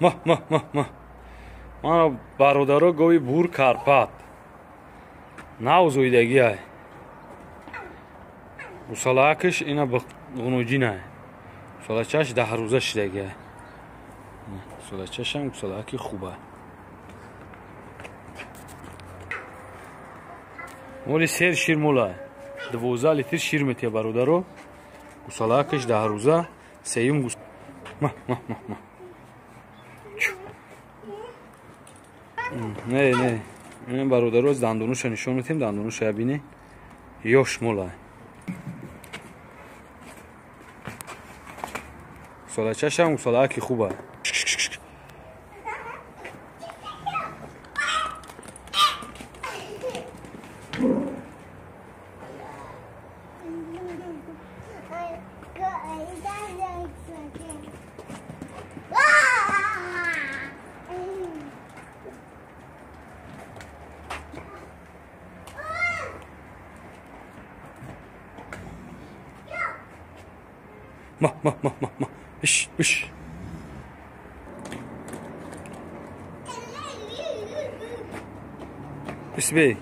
Ма ма ма ма. Мана, бародаро, гови бур Карпат. Нав зоидагиай. Гусалаакаш ина ғунуҷинай. Гусалачаш 10 рӯза шидагиай. Гусалачашам гусалааки хуба. Моли сер шир мола. 12 литр шир метия, бародаро. Гусалаакаш 10 рӯза, сеюм гус. Ма ма ма ма. Не, не. Ин, бародаро, дандонуша нишон метем, дандонуша бини. Ёш мола. Гусалачашам гусалааки хуба. Ма ма ма ма ма. Иш иш. Исбей.